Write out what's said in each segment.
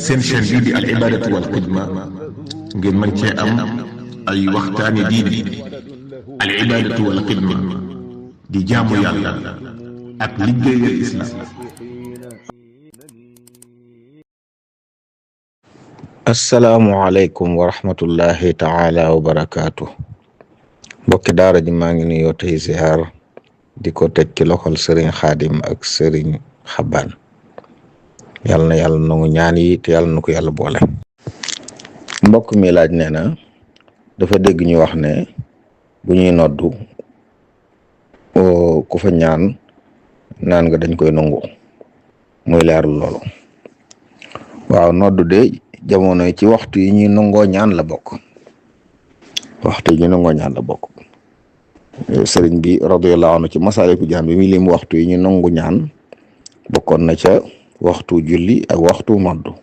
seen chaîne bii di al ibadatu wal xidma ngeen mën cee am ay waxtaani diine. al ibadatu wal xidma di jaamu yàlla ak liggéeyal islam. asalaamualeykum wa rahmatullahi taala wa barakaatu. mbokki daara ji maa ngi nuyoo tey ziar di ko teg ci loxol sëriñ xaadim ak sëriñ xabaan. yàlla na yàlla nangu ñaan yi te yàlla na ko yàlla boole. mbokk mi laaj nee na dafa dégg ñu wax ne bu ñuy noddu ku fa ñaan naan nga dañ koy nangu muy leerlu loolu. waaw noddu de jamono ci waxtu yi ñuy nangoo ñaan la bokk. waxtu yi ñuy nangoo ñaan la bokk. sëriñ bi radiyallahu anhu ci Masaalikul Jinaan bi mi lim waxtu yi ñu nangu ñaan bokkoon na ca waxtu julli ak waxtu noddu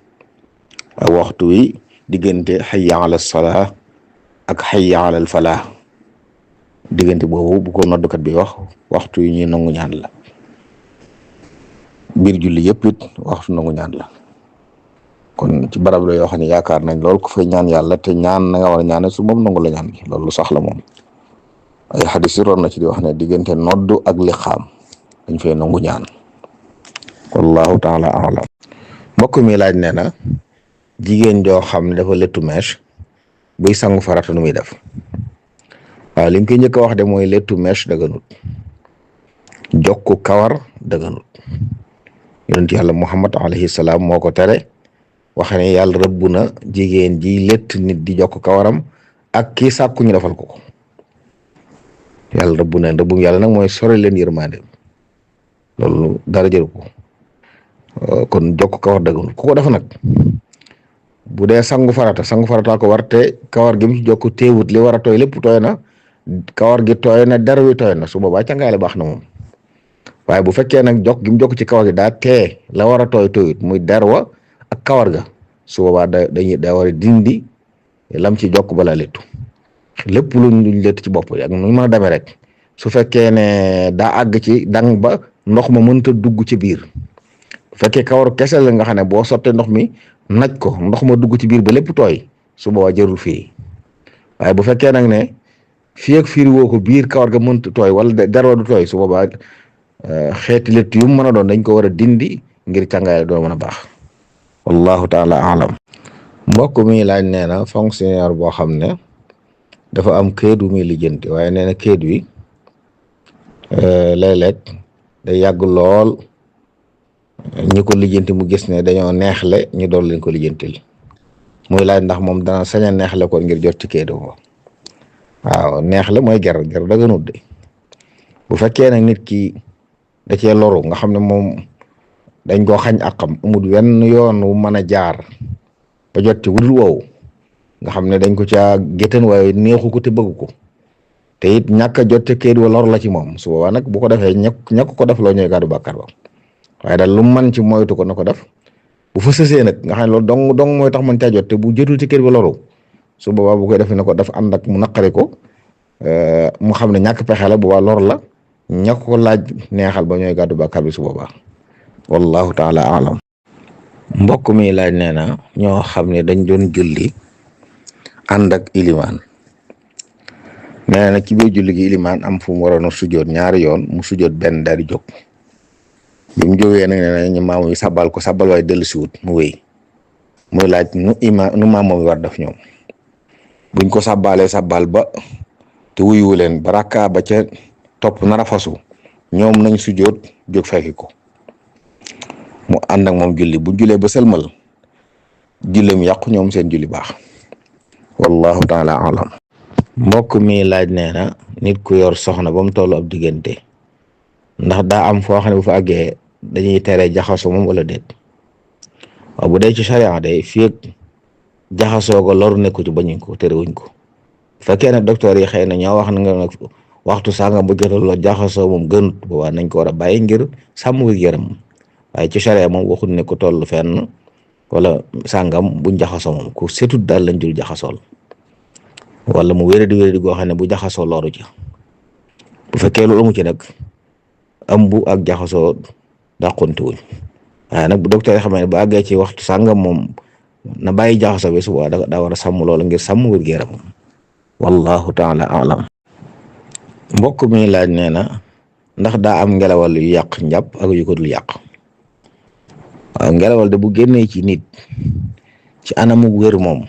ak waxtu wi diggante hayya ala salaa ak hayya ala falaa. diggante boobu bu ko noddukat bi wax waxtu yi ñuy nangu ñaan la. biir julli yëpp it waxtu nangu ñaan la. kon ci barab la yoo xam ne yaakaar nañ lool ku fay ñaan yàlla te ñaan na nga war a ñaane su moom nangu la ñaan gi loolu sax la moom. ay xadis yi roon na ci di wax ne diggante noddu ak liqaam dañ fay nangu ñaan. wallahu taala alam. mbokk mi laaj nee na jigéen joo xam ne dafa lettu mèche buy sangu farata nu muy def. waaw li mu koy njëkk a wax de mooy lettu mèche daganut. jokku kawar daganut. yonent yàlla Muhammad alayhi salaam moo ko tere. wax ne yàlla rëbb na jigéen ji lett nit di jokk kawaram ak kii sàkku ñu defal ko. yàlla rëbb na rëbbum yàlla nag mooy sore leen yërmande loolu dara jëru ko. kon jokk kawar daganut ku ko def nag bu dee sangu farata ko war te kawar gi mu ci jokk teewut li war a tooy lépp tooy na kawar gi tooy na der wi tooy na su boobaa cangaay la baax na moom. waaye bu fekkee nag jokk gi mu jokk ci kawar gi daa tee la war a tooy tooyut muy der wa ak kawar ga su boobaa da war a dindi lam ci jokk bala lettu lépp luñ lett ci bopp ak nu mën a demee rek su fekkee ne daa àgg ci dang ba ndox ma mënta dugg ci biir bu fekkee kawar kese la nga xam ne boo sottee ndox mi naj ko ndox ma dugg ci biir ba lépp tooy su boobaa jarul fii. waaye bu fekkee nag ne fii ak fiir woo ko biir kawar ga mënta tooy wala dara du tooy su boobaa xeeti lett yu mu mën a doon dañ ko war a dindi ngir càngaay doon mën a baax. wallahu taala alam. mbokk mi laaj nee na fonctionnaire boo xam ne dafa am kayit wu muy lijjanti waaye nee na kayit wi léeg-léeg day yàgg lool ñi ko lijjanti mu gis ne dañoo neexle ñu doon leen ko lijjantil muy laaj ndax moom dana sañ a neexle ko ngir jot ci kayit woo. waaw neexle mooy ger daganut de bu fekkee nag nit ki da cee loru nga xam ne moom dañ koo xañ àqam amul wenn yoon wu mën a jaar ba jot ci wudul woowu nga xam ne dañ ko caa géttan waaye neexu ko te bëgg ko te it ñàkk a jot ci kayit wa lor la ci moom su boobaa nag bu ko defee ñàkk ko def loo ñooy gàddu bàkkaar ba waaye daal lu mën ci moytu ko na ko def bu fa sësee nag nga xam ne loolu dong mooy tax mën caa jot te bu jotul ci kayit wa loru su boobaa bu koy defee ne ko daf ànd ak mu naqari ko mu xam ne ñàkk pexe la bu boobaa lor la ñàkk ko laaj neexal ba ñooy gàddu bàkkaar bi su boobaa. wallahu taala alam. mbokk mi laaj nee na ñoo xam ne dañ doon julli ànd ak ilimaan nee na ci biir julli gi ilimaan am fu mu waroon a sujjoot ñaari yoon mu sujjoot benn daal di jóg bi mu jógee nag nee na ñu maamu yi sabal ko sabal waaye dellusiwut mu wéy muy laaj nu maamu yi war def ñoom buñ ko sabalee sabal ba te wuyuwu leen baraka ba ca topp nar a fasu ñoom nañ sujjoot jóg fekki ko mu ànd ak moom julli bu jullee ba sëlmal julleem yàqu ñoom seen julli baax. wallahu taala alam. mbokk mi laaj nee na nit ku yor soxna ba mu toll ab diggante ndax daa am foo xam ne bu fa àggee dañuy tere jaxasoo moom wala déet. waaw bu dee ci charia de fii ak jaxasoo ko loru nekku ci bañuñ ko terewuñ ko bu fekkee ne docteur yi xëy na ñoo wax na nga nag waxtu sàngam bu jotaloo jaxasoo moom gënut boobaa nañ ko war a bàyyi ngir sàmm wi yaram waaye ci charia moom waxut ne ku toll fenn wala sàngam buñ jaxasoo moom ku setut daal lañ dul jaxasool wala mu wéradi goo xam ne bu jaxasoo loru ci bu fekkee loolu amu ci nag ëmb ak jaxasoo dàqonte wuñ waaye nag bu docteur yi xam ne bu àggee ci waxtu sàngam moom na bàyyi jaxasoo bi suba daa war a sàmm loola ngir sàmm wér-gu-yaramam wallahu taala alam. mbokk mi laaj nee na ndax daa am ngelawal yu yàq njàpp ak yu ko dul yàq. waaw ngelawal de bu génnee ci nit ci anamu wér moom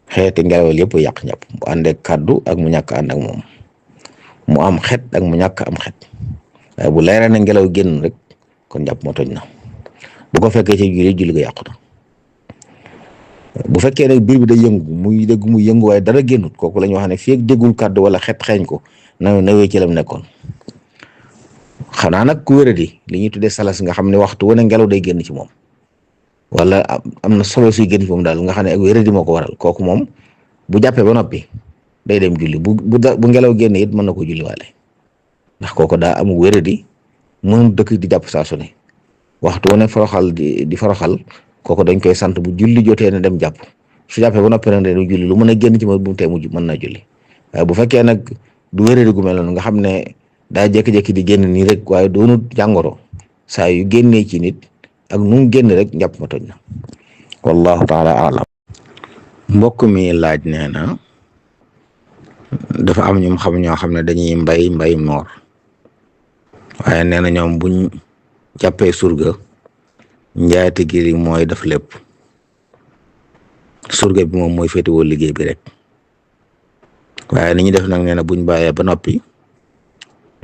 xeeti ngelawal yëpp yàq njàpp bu àndee kàddu ak mu ñàkk ànd ak moom mu am xet ak mu ñàkk am xet waaye bu leeree ne ngelaw génn rek kon njàpp moo toj na bu ko fekkee ci julli ga yàqu na bu fekkee nag biir bi day yëngu muy dégg muy yëngu waaye dara génnut kooku la ñu wax ne fii ak déggul kàddu wala xet xeeñ ko nawee ci lam nekkoon xanaa nag ku wéradi li ñuy tuddee salas nga xam ne waxtu wane ngelaw day génn ci moom wala am na solo suy génn ci moom daal nga xam ne ak wéradi moo ko waral kooku moom bu jàppee ba noppi day dem julli bu ngelaw génn it mën na ko julli waale ndax kooku daa am wéradi mënul dëkk di jàpp saa su ne waxtu wane foroxal di foroxal kooku dañ koy sant bu julli jotee ne dem jàpp su jàppee ba noppi nag day julli lu mën a génn ci moom bu mu tee mujj mën naa julli waaye bu fekkee nag du wéradi gu mel noonu nga xam ne daa jékki-jékki di génn nii rek waaye doonut jàngoro saa yu génnee ci nit ak nu mu génn rek njàpp ma toj na wallahu taala alam. mbokk mi laaj nee na dafa am ñum xam ñoo xam ne dañuy mbay noor waaye nee na ñoom buñ jàppee surga njaati gi mooy def lépp surga bi moom mooy féetewoo liggéey bi rek waaye ni ñu def nag nee na buñ bàyyee ba noppi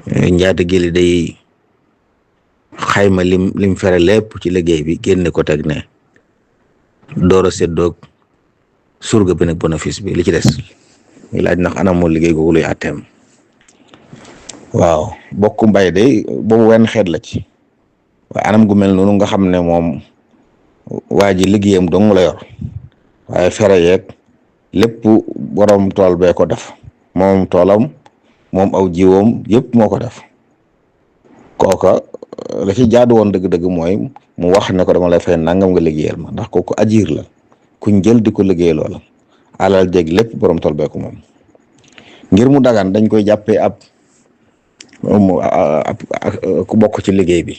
njaati gi day xayma lim fere lépp ci liggéey bi génne ko teg ne door a séddoog surga bi nag bénéfice bi li ci des ñu laaj ndax anam moo liggéey googu luy àtteem. waaw bokku mbay de boobu wenn xeet la ci waaye anam gu mel noonu nga xam ne moom waa ji liggéeyam dong la yor waaye fere yeeg lépp borom tool bee ko def moom toolam moom aw jiwoom yëpp moo ko def kooka la ci jaadu woon dëgg-dëgg mooy mu wax ne ko dama lay fay nangam nga liggéeyal ma ndax kooku ajiir la kuñ jël di ko liggéey loola alal jeg lépp borom tool bee ko moom ngir mu dagan dañ koy jàppee ab ku bokk ci liggéey bi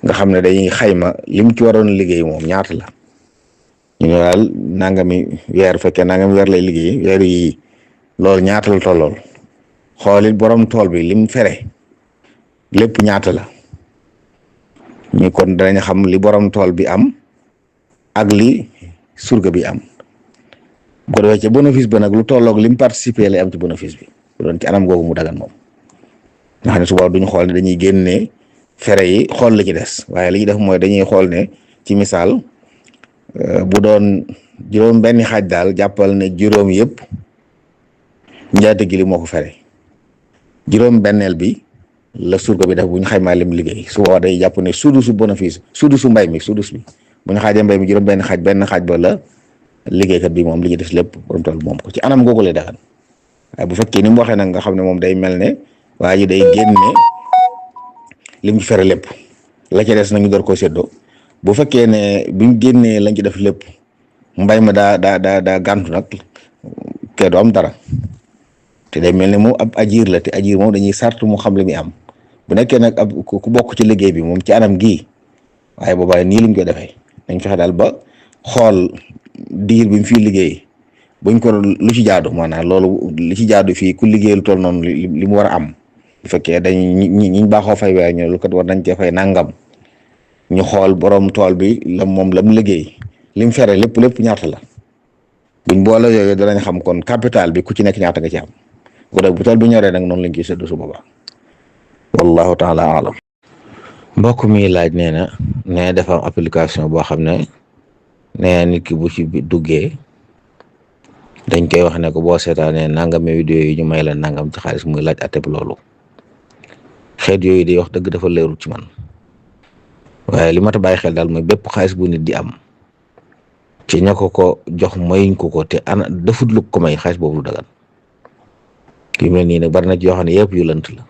nga xam ne dañuy xayma lim ci waroon liggéey moom ñaata la ñu ne daal nangami weer fekkee nangami weer lay liggéey weer yi loolu ñaata la tollool xoolit borom tool bi lim fere lépp ñaata la ñu kon danañ xam li borom tool bi am ak li surga bi am bu ko defee ci bénéfice ba nag lu tolloog lim participer lay am ci bénéfice bi bu doon ci anam googu mu dagan moom nga xam ne suba duñu xool ne dañuy génnee fere yi xool li ci des waaye li ñuy def mooy dañuy xool ne ci misaal bu doon juróom benn xaaj daal jàppal ne juróom yëpp njaati gi li moo ko fere juróom benneel bi la surga bi def bu ñu xaymaa lim liggéey su boobaa day jàpp ne sudusu bénéfice sudusu mbay mi sudus bi bu ñu xaajee mbay mi juróom benn xaaj ba la liggéeykat bi moom li ñu des lépp borom tool moom ko ci anam googu lay dagan waaye bu fekkee ni mu waxee nag nga xam ne moom day mel ne waa ji day génne lim fere lépp la ca des nañu door koo séddoo bu fekkee ne buñ génnee lañ ci def lépp mbay ma daa gàntu nag kee du am dara te day mel ne moom ab ajiir la te ajiir moom dañuy sart mu xam li muy am bu nekkee nag ab ku bokk ci liggéey bi moom ci anam gii waaye boobaa nii luñ koy defee dañ fexe daal ba xool diir bi mu fii liggéey buñ ko lu ci jaadu maanaam loolu li ci jaadu fii ku liggéey lu toll noonu li mu war a am bu fekkee dañ ñi baaxoo fay weer ñu lu kat war nañ cee fay nangam ñu xool borom tool bi lam liggéey lim fere lépp ñaata la buñ boole yooyu danañ xam kon capital bi ku ci nekk ñaata nga ci am bu tool bi ñoree nag noonu lañ koy séddu su boobaa wallahu taala alam. mbokk mi laaj nee na dafa am application boo xam ne nee nit ki bu ci duggee dañ koy wax ne ko boo seetaanee nangami vidéo yi ñu may la nangam ci xaalis muy laaj ateb loolu xeet yooyu di wax dëgg dafa leerul ci man waaye li ma ta bàyyi xel daal mooy bépp xaalis bu nit di am ci ña ko jox mayuñ ko te ana defut lu ko may xaalis boobu lu dagan yu mel nii nag bari na ci yoo xam ne yëpp yu lënt la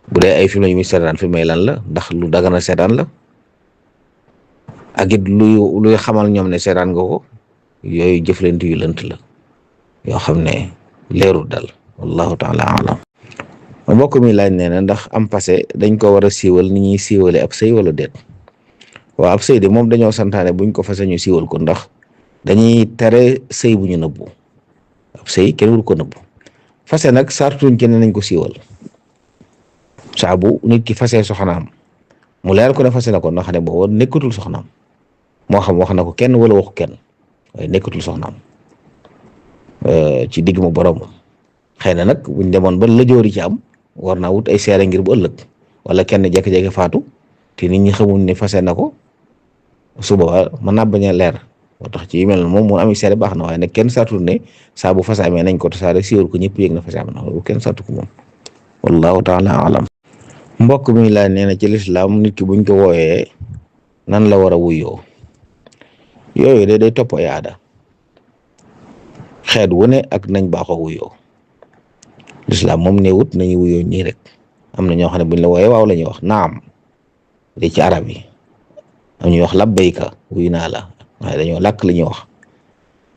bu dee ay film yu muy seetaan fi may lan la ndax lu dagan a seetaan la ak it luy xamal ñoom ne seetaan nga ko yooyu jëflante yu lënt la yoo xam ne leerul dal wallahu taala alam. mbokk mi laaj nee na ndax am passé dañ ko war a siiwal ni ñuy siiwale ab sëy wala déet waaw ab sëy de moom dañoo santaane buñ ko fase ñu siiwal ko ndax dañuy tere sëy bu ñu nëbbu ab sëy kenn wul ko nëbbu fase nag sartuñ ci ne nañ ko siiwal saa bu nit ki fase soxnaam mu leer ko ne fase na ko ndax ne boobu nekkatul soxnaam moo xam wax na ko kenn wala waxu kenn waaye nekkatul soxnaam ci digg mu borom xëy na nag buñ demoon ba lëjoori ci am war naa wut ay seere ngir bu ëllëg wala kenn jékki-jékki faatu te nit ñi xamul ne fase na ko su boobaa mën naa bañ a leer moo tax ci yu mel ne moom mu am seere baax na waaye nag kenn sartul ne saa bu fase amee nañ ko tasaare siiwal ko ñëpp yëg na fase am na loolu kenn sartu ko moom wallahu taala alam mbokk mi laa nee na ci lislaam nit ki buñ ko wooyee nan la war a wuyoo yooyu de day topp ay aada xeet wu ne ak nañ baaxoo wuyoo lislaam moom néewut nañu wuyoo ñii rek am na ñoo xam ne buñ la wooyee waaw la ñuy wax naam de ci arab yi am ñuy wax labbayka wuyu naa la waaye dañoo làkk li ñuy wax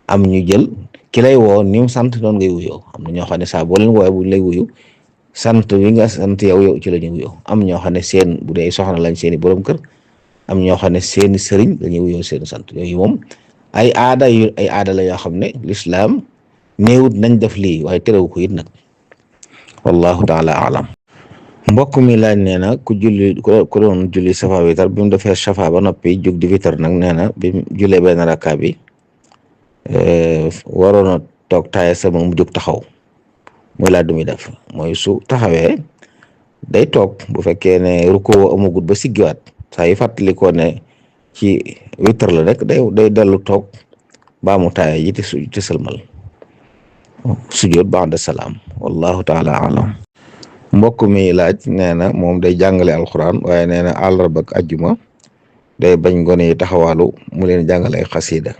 am ñu jël ki lay woo ni mu sant noonu ngay wuyoo am na ñoo xam ne saa boo leen wooyee buñ lay wuyu sant wi nga sant yow ci la ñu wuyoo am ñoo xam ne seen bu dee soxna lañ seeni borom kër am ñoo xam ne seeni sëriñ la ñuy wuyoo seen sant yooyu moom ay aada la yoo xam ne lislaam néewut nañ def lii waaye terewu ko it nag wallahu taala alam mbokk mi laaj nee na ku doon julli safa witar bi mu defee safa ba noppi jóg di witar nag nee na bi mu jullee benn rakka bi waroon a toog taaya sama mu jóg taxaw mooy laa du muy def mooy su taxawee day toog bu fekkee ne rukkoo amagut ba siggiwaat saa yu fàttalikoo ne ci witar la rek day dellu toog baa mu taaya ji te sëlmal sujjóot ba'da salaam wallahu taala alam mbokk mi laaj nee na moom day jàngale alxuraan waaye nee na àllarba ak ajjuma day bañ gone yi taxawaalu mu leen jàngale ay xasida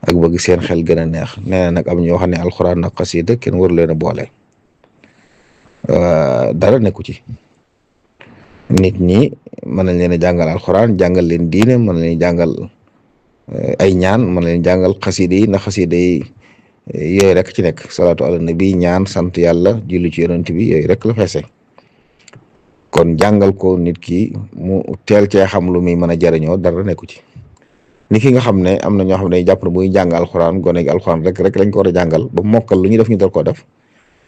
ak bëgg seen xel gën a neex nee na nag am ñoo xam ne alxuraan ak xasida kenn waru leen a boole dara nekku ci nit ñi mën nañ leen a jàngal alxuraan jàngal leen diine mën nañ leen jàngal ay ñaan mën nañ leen jàngal xasida yi ndax xasida yi yooyu rek ci nekk salaatu ala nabi ñaan sant yàlla julli ci yonent bi yooyu rek la feese kon jàngal ko nit ki mu teel cee xam lu muy mën a jariñoo dara nekku ci nit ki nga xam ne am na ñoo xam ne jàpp ne muy jàng alxuraan gone gi alxuraan rek lañ ko war a jàngal ba mokkal lu ñu def ñu door koo def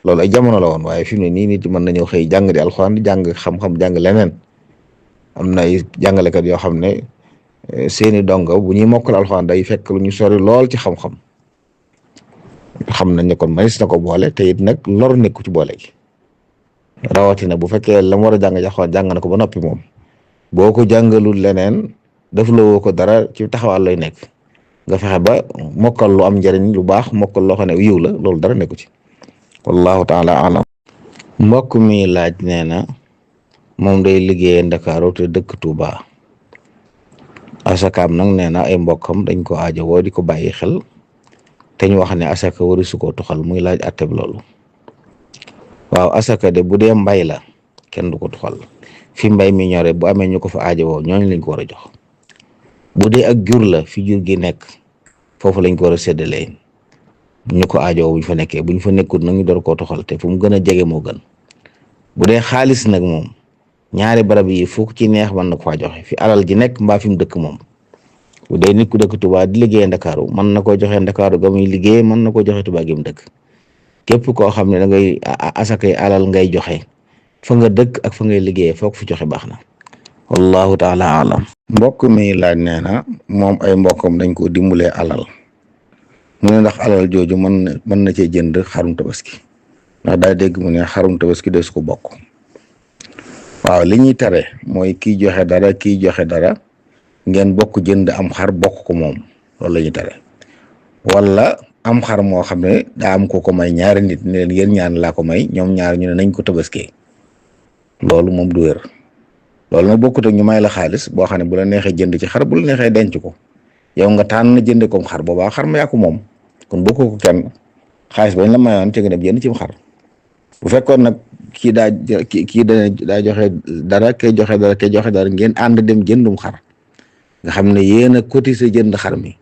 loolu ay jamono la woon waaye fi mu ne nii nit mën nañoo xëy jàng di alxuraan di jàng xam-xam jàng leneen am na ay jàngalekat yoo xam ne seeni dongo bu ñuy mokkal alxuraan day fekk lu ñu sori lool ci xam-xam xam nañ ne kon manis na ko boole te it nag lor nekku ci boole gi rawatina bu fekkee la mu war a jàng jàng na ko ba noppi moom boo ko jàngalul leneen def la woo ko dara ci taxawal lay nekk nga fexe ba mokkal lu am njëriñ lu baax mokkal loo xam ne yiw la loolu dara nekku ci wallahu taala alam mbokk mi laaj nee na moom day liggéeyee Ndakaaru te dëkk Tuuba asakaam nag nee na ay mbokkam dañ ko aajo woo di ko bàyyi xel te ñu wax ne asaka wari su ko tuxal muy laaj atteb loolu waaw asaka de bu dee mbay la kenn du ko tuxal fi mbay mi ñore bu amee ñu ko fa aajowoo ñooñu lañ ko war a jox bu dee ak jur la fi jur gi nekk foofu lañ ko war a séddalee ñu ko aajowoo buñ fa nekkee buñ fa nekkul nag ñu door koo tuxal te fu mu gën a jege moo gën bu dee xaalis nag moom ñaari barab yi fu ci neex mën na ko faa joxe fi alal ji nekk mbaa fi mu dëkk moom bu dee nit ku dëkk Tuubaa di liggéey Ndakaaru mën na koo joxe Ndakaaru ga muy liggéey mën na koo joxe Tuubaa gi mu dëkk képp koo xam ne da ngay asakay alal ngay joxe fa nga dëkk ak fa ngay liggéeyee foog fi joxe baax na wallahu taala alam mbokk mi laaj nee na moom ay mbokkam dañ ko dimbalee alal mu ne ndax alal jooju mën na cee jënd xarum tabaski ndax daa dégg mu ne xarum tabaski des ko bokk waaw li ñuy tere mooy kiy joxe dara ngeen bokk jënd am xar bokk ko moom loolu la ñuy tere wala am xar moo xam ne daa am ko may ñaari nit ne leen yéen ñaan laa ko may ñoom ñaar ñu ne nañ ko tabaskee loolu moom du wér loolu nag bokkut ak ñu may la xaalis boo xam ne bu la neexee jënd ci xar bu la neexee denc ko yow nga tànn jënde ko xar boobaa xar ma yaa ko moom kon bokku ko kenn xaalis bañ la mayoon ci nga dem jënd ci xar bu fekkoon nag kii daa joxe dara kay joxe dara ngeen ànd dem jëndum xar nga xam ne yéen a cotiser jënd xar mi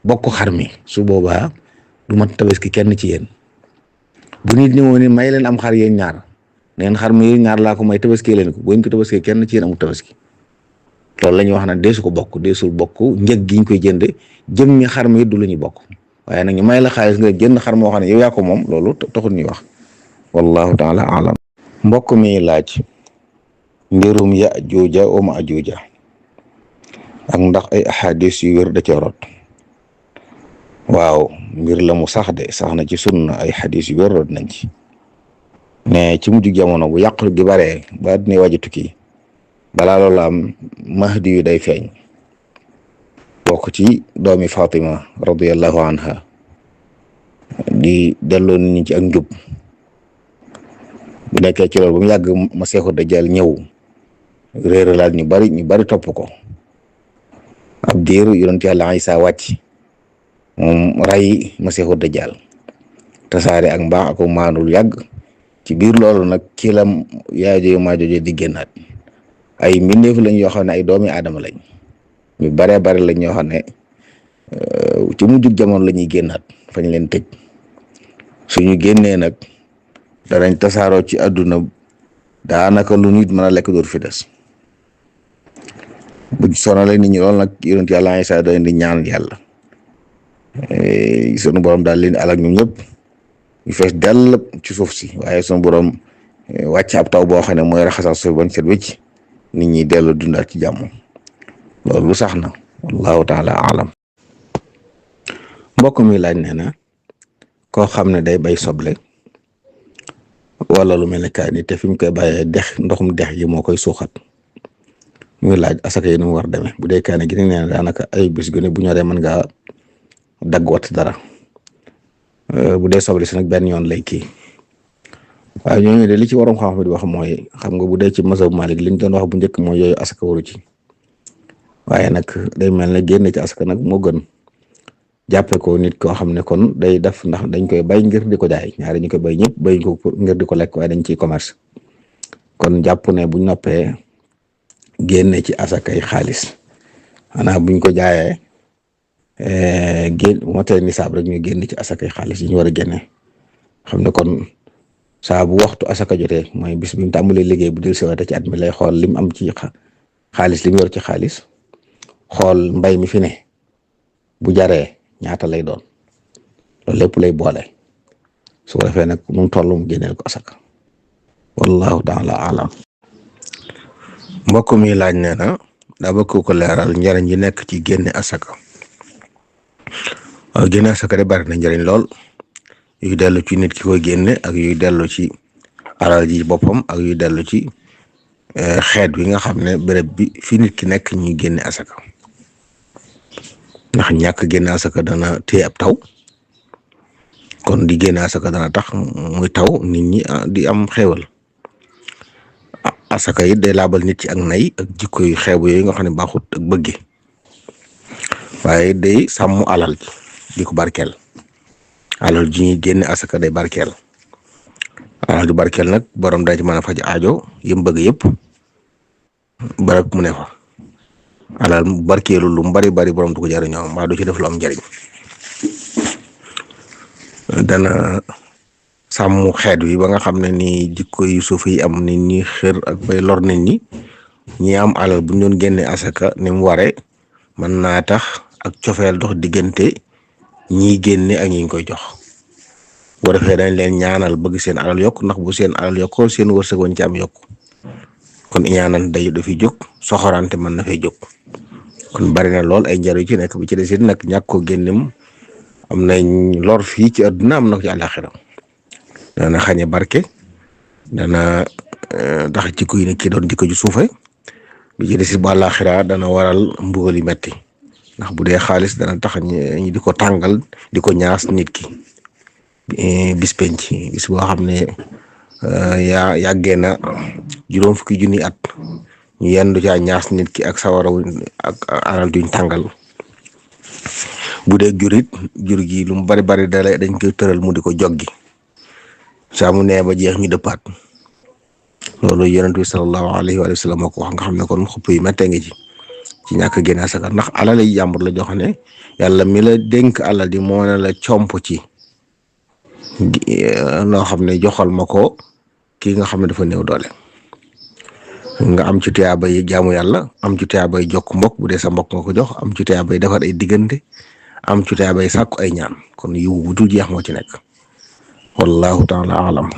bokk xar mi su boobaa du mat tabaski kenn ci yéen bu nit ñëwoon ni may leen am xar yéen ñaar neen xar mi yéen ñaar laa ko may tabaski leen ko bu ñu ko tabaski kenn ci yéen amul tabaski loolu la ñuy wax nag deesu ko bokk, deesul bokk njëg gi ñu koy jënd jëmmi xar mi du lu ñuy bokk. waaye nag ñu may la xaalis nga jënd xar moo xam ne yow yaa ko moom, loolu taxul ñuy wax. wallahu taala alam. mbokk mi laaj mbirum Yaajuuja wa Maajuuja ak ndax ay ahadis yu wér da ca rot. waaw, mbir la mu sax de, sax na ci sunna, ay xadis yu wér rot nañ ci ne ci mujj jamono bu yàqu gi baree ba dina waaj a tukki, balaa loolu am mahdi yu day feeñ, bokk ci doomi Fatima radiyallahu anha, di delloo nit ñi ci ak njub. bu nekkee ci loolu ba mu yàgg Masiixu Dajjal ñëw réeralaat ñu bari topp ko. ab diir yonent Yàlla Isaa wàcc, moom ray Masiixu Dajjal, tasaare ak mbaax ak maanul yàgg. ci biir loolu nag ci la Yaajuuj Maajuuj di génnaat. ay mbindeef lañ yoo xam ne ay doomi aadama lañ, ñu baree bari lañ ñoo xam ne ci mujjug jamono la ñuy génnaat fañ leen tëj. suñu génnee nag danañ tasaaroo ci àdduna, daanaka lu nit mën a lekk dootu fi des. bu sonale nit ñi lool nag yonent Yàlla Isaa da leen di ñaan yàlla sunu borom daal leen alak ñoom ñëpp ñu fees dell ci suuf si, waaye sunu borom wàcc ab taw boo xam ne mooy raxasal suuf bañ set wécc, nit ñi dellu dundaat ci jàmm. loolu sax na, wallahu taala alam. mbokk mi laaj nee na koo xam ne day bay soble wala lu mel ne kaani te fi mu koy bàyyee ndoxum dex gi moo koy suuxat, muy laaj asaka yi nu mu war demee. bu dee kaani gi nee na daanaka ay bis gu ne bu ñoree mën ngaa dagg wat dara. bu dee soble si nag benn yoon lay kii. waaye ñooñu de li ci waroon xam-xam di wax mooy, xam nga bu dee ci mazhab Malik li ñu doon wax bu njëkk mooy yooyu asaka waru ci, waaye nag day mel ne génne ci asaka nag moo gën. jàppe ko nit koo xam ne kon day def ndax dañ koy bay ngir di ko jaay, ñaari ñu koy bay ñëpp bay ko ngir di ko lekk, waaye dañ ciy commerce. kon jàpp ne buñ noppee génne ci asakay xaalis, xanaa buñ ko jaayee motee nisaab rek ñu génn ci asakay xaalis yi ñu war a génne. xam ne kon saa bu waxtu asaka jotee, mooy bis bi mu tàmbalee liggéey bu del siwaate ci at mi, lay xool lim am ci xaalis, lim yor ci xaalis, xool mbay mi fi ne bu jaree ñaata lay doon, loolu lépp lay boole. su ko defee nag mu toll mu génneel ko asaka. wallahu taala alam. mbokk mi laaj nee na daa bëgg ko leeral njariñ yi nekk ci génne asaka. waaw, génne asaka de bari na njariñ lool, yuy dellu ci nit ki koy génne ak yuy dellu ci alal ji boppam ak yuy dellu ci xeet wi nga xam ne béréb bi fi nit ki nekk ñuy génne asaka. ndax ñàkk génne asaka dana téye ab taw, kon di génne asaka dana tax muy taw, nit ñi di am xéewal. asaka yi day laabal nit ci ak nay ak jikko yu xeebu yooyu nga xam ne baaxut ak bëgge, waaye day sàmm alal ji di ko barkeel. alal ji ñuy génne asaka day barkeel. alal ju barkeel nag borom day ci mën a faj aajo yëm bëgg yëpp barab mu ne fa. alal mu barkeelu lu mu bari borom du ko jariñoo, mbaa du ci def lu am njariñ. dana sàmm xeet wi ba nga xam ne ni jikko yu suuf yi am nit ñi xër ak bay lor nit ñi. ñi am alal bu ñu doon génne asaka ni mu waree, mën naa tax ak cofeel dox diggante ñiy génne ak ñi koy jox. boo defee dañ leen ñaanal bëgg seen alal yokk, ndax bu seen alal yokkoo seen wërsëg wañ ci am yokk. kon ñaanal day dafiy jóg, soxorante mën na fay jóg. kon bari na lool ay njariñ ci nekk, bi ci des it nag ñàkk ko génnem am nañ lor fii ci àdduna, am na ko ci àllaaxira. dana xañe barke, dana tax jikko yi ne kii doon jikko ju suufe. bi ci des it bu àllaaxira dana waral mbugal yu metti, ndax bu dee xaalis dana tax ñi di ko tàngal di ko ñaas nit ki bis penc, bis boo xam ne yàggee na juróom fukki junni at ñu yendu caa ñaas nit ki ak sawara ak alal juñ tàngal. bu dee jur gi lu mu bari dañ koy tëral mu di ko joggi saa mu nee ba jeex ñu dëppaat. loolu yonent bi sallallahu alayhi wa sallam moo ko wax, nga xam ne kon xupp yi méttee ngi ci ñàkk génne asaka. ndax alal yi jàmbur la jox ne yàlla mi la dénk alal di moo ne la comp ci loo xam ne joxal ma ko kii nga xam ne dafa néew doole. nga am ci tuyaabay jaamu yàlla am ci tuyaabay jokk mbokk bu dee sa mbokk nga ko jox am ci tuyaabay defar ay diggante am ci tuyaabay sàkku ay ñaan kon yiw bu dul jeex moo ci nekk wallahu taala alam